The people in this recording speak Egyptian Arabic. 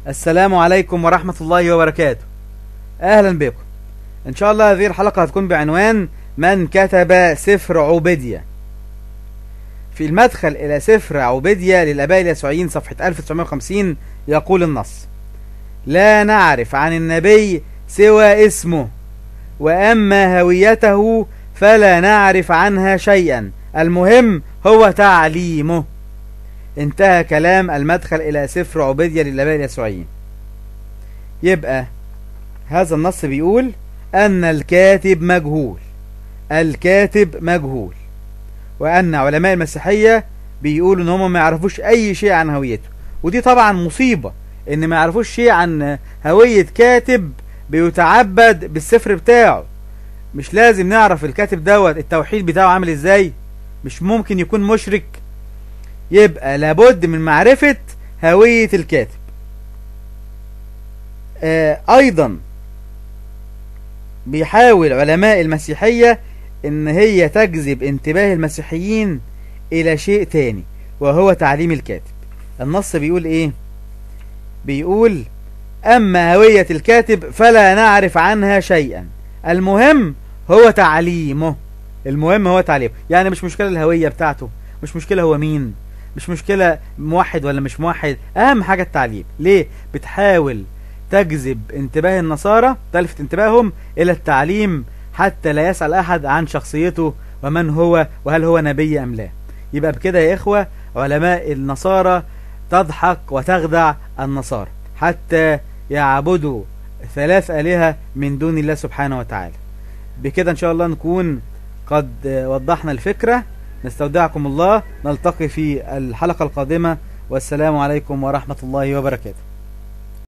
السلام عليكم ورحمة الله وبركاته. أهلا بكم. إن شاء الله هذه الحلقة هتكون بعنوان من كتب سفر عوبديا. في المدخل إلى سفر عوبديا للآباء اليسوعيين صفحة 1950 يقول النص: لا نعرف عن النبي سوى اسمه، وأما هويته فلا نعرف عنها شيئا، المهم هو تعليمه. انتهى كلام المدخل إلى سفر عوبديا للآباء اليسوعيين. يبقى هذا النص بيقول أن الكاتب مجهول، الكاتب مجهول، وأن علماء المسيحية بيقولوا إن هم ما يعرفوش أي شيء عن هويته، ودي طبعا مصيبة إن ما يعرفوش شيء عن هوية كاتب بيتعبد بالسفر بتاعه. مش لازم نعرف الكاتب دوت التوحيد بتاعه عامل إزاي؟ مش ممكن يكون مشرك؟ يبقى لابد من معرفة هوية الكاتب. أيضا بيحاول علماء المسيحية إن هي تجذب انتباه المسيحيين إلى شيء تاني، وهو تعليم الكاتب. النص بيقول إيه؟ بيقول: أما هوية الكاتب فلا نعرف عنها شيئا، المهم هو تعليمه. المهم هو تعليمه، يعني مش مشكلة الهوية بتاعته، مش مشكلة هو مين، مش مشكلة موحد ولا مش موحد، أهم حاجة التعليم. ليه؟ بتحاول تجذب انتباه النصارى، تلفت انتباههم إلى التعليم حتى لا يسأل أحد عن شخصيته ومن هو وهل هو نبي أم لا. يبقى بكده يا إخوة علماء النصارى تضحك وتخدع النصارى حتى يعبدوا ثلاث آلهة من دون الله سبحانه وتعالى. بكده إن شاء الله نكون قد وضحنا الفكرة. نستودعكم الله، نلتقي في الحلقة القادمة، والسلام عليكم ورحمة الله وبركاته.